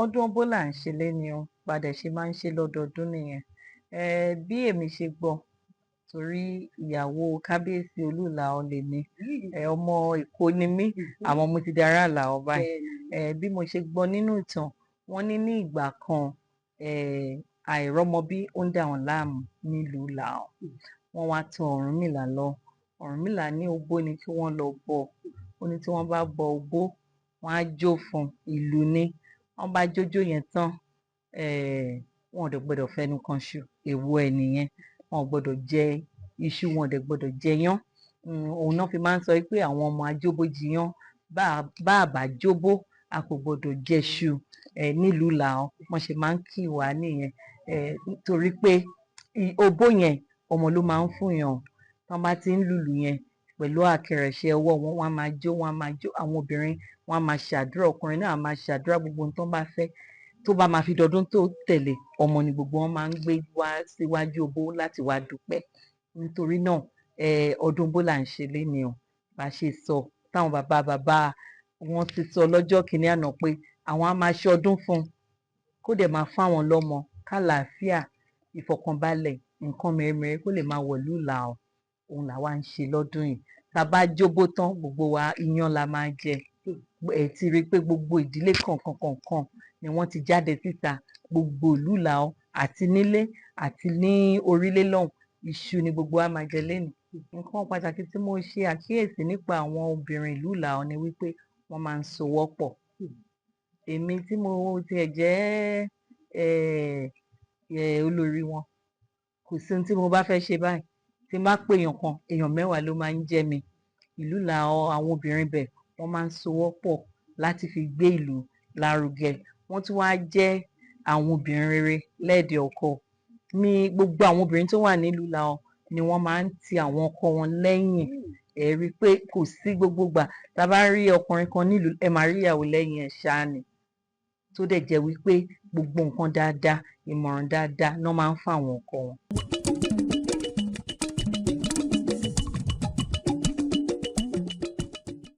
Ọdún Ogbó là ń ṣe léni o, bá dẹ̀ ṣe máa ń ṣe lọ́dọọdún nìyẹn. Bí èmi ṣe gbọ́, torí ìyàwó Kábíyèsí Olú Ìlàọ lèmi, ọmọ Èkó ni mí, àmọ́ mo ti di ará Ìlàọ báyìí. Bí mo ṣe gbọ́ nínú ìtàn, wọ́n ní ní ìgbà kan, àìrọ́mọbí ó ń dà wọ́n láàmú nílùú Ìlàọ. Wọ́n wá tọ Ọ̀rúnmìlà lọ. Ọ̀rúnmìlà ní ogbó ni kí wọ́n lọ bọ. Ó ní tí wọ́n bá bọ ogbó, wọ́n á jó fún un, ìlú ni. Wọ́n bá jójó yẹn tán, wọn ò dẹ̀ gbọdọ̀ fẹnu kan iṣu, èèwọ̀ ẹ̀ nìyẹn. Wọn ò gbọdọ̀ jẹ iṣu, wọn ò dẹ̀ gbọdọ̀ jẹ iyán. Òun náà fi máa ń sọ pé àwọn ọmọ ajóbójiyán, bá a bá jóbó, a kò gbọdọ̀ jẹṣu nílùú Ìlàọ. Wọ́n ṣe máa ń kì wá nìyẹn. Torí pé ogbó yẹn, ọmọ ló máa ń fún yàn. Tí wọ́n bá ti ń lùlù yẹn pẹ̀lú àkẹrẹ̀ṣẹ̀ ọwọ́ wọn, wọ́n á máa jó, wọ́n á máa jó. Àwọn obìnrin wọ́n á máa ṣàdúrà, ọkùnrin náà á máa ṣàdúrà gbogbo ohun tó bá fẹ́. Tó bá máa fi dọdún tó tẹ̀lé, ọmọ ni gbogbo wọn máa ń gbé wá síwájú ogbó láti wá dúpẹ́. Nítorí náà, ọdún Ogbó là ń ṣe léni o. Bá ṣe sọ, táwọn bàbá bàbá wọn ti sọ lọ́jọ́ kìíní àná pé àwọn á máa ṣe ọdún fún un, kó dẹ̀ máa fún àwọn lọ́mọ, kálàáfíà, ìfọ̀kànbalẹ̀, nǹkan mèremère kó lè máa wọ̀lú Ìlàọ. Òun làwa ń ṣe lọ́dún yìí. Tá bá jóbó tán, gbogbo wa iyán la máa jẹ. Ẹ ti rí i pé gbogbo ìdílé kọ̀ọ̀kan kọ̀ọ̀kan ni wọ́n ti jáde síta. Gbogbo ìlú Ìlàọ àti nílé àti ní orílẹ̀ lọ́hùn, iṣu ni gbogbo wa máa jẹ lénìí. Nǹkan pàtàkì tí mo ṣe àkíyèsí nípa àwọn obìnrin ìlú Ìlàọ ni wípé wọ́n máa ń sowọ́pọ̀. Èmi tí mo tiẹ̀ jẹ́ olórí wọn, kò sí ohun tí mo bá fẹ́ ṣe báyìí, tí n bá pè èèyàn kan, èèyàn mẹ́wàá ló máa ń jẹ́ mi. Ìlú Ìlàọ, àwọn obìnrin bẹ̀, wọ́n máa ń sowọ́pọ̀ láti fi gbé ìlú lárugẹ. Wọ́n tún wá jẹ́ àwọn obìnrin rere lẹ́ẹ̀dẹ̀ ọkọ. Ní gbogbo àwọn obìnrin tó wà nílùú Ìlàọ ni wọ́n máa ń ti àwọn ọkọ wọn lẹ́yìn. Ẹ rí i pé kò sí gbogbo ìgbà tá a bá rí ọkùnrin kan nílùú, ẹ máa rí ìyàwó lẹ́yìn ẹ̀ ṣáá ni. Tó dẹ̀ jẹ́ wípé gbogbo nǹkan dáadáa, ìmọ̀ràn dáadáa ná máa ń fún àwọn ọkọ wọn.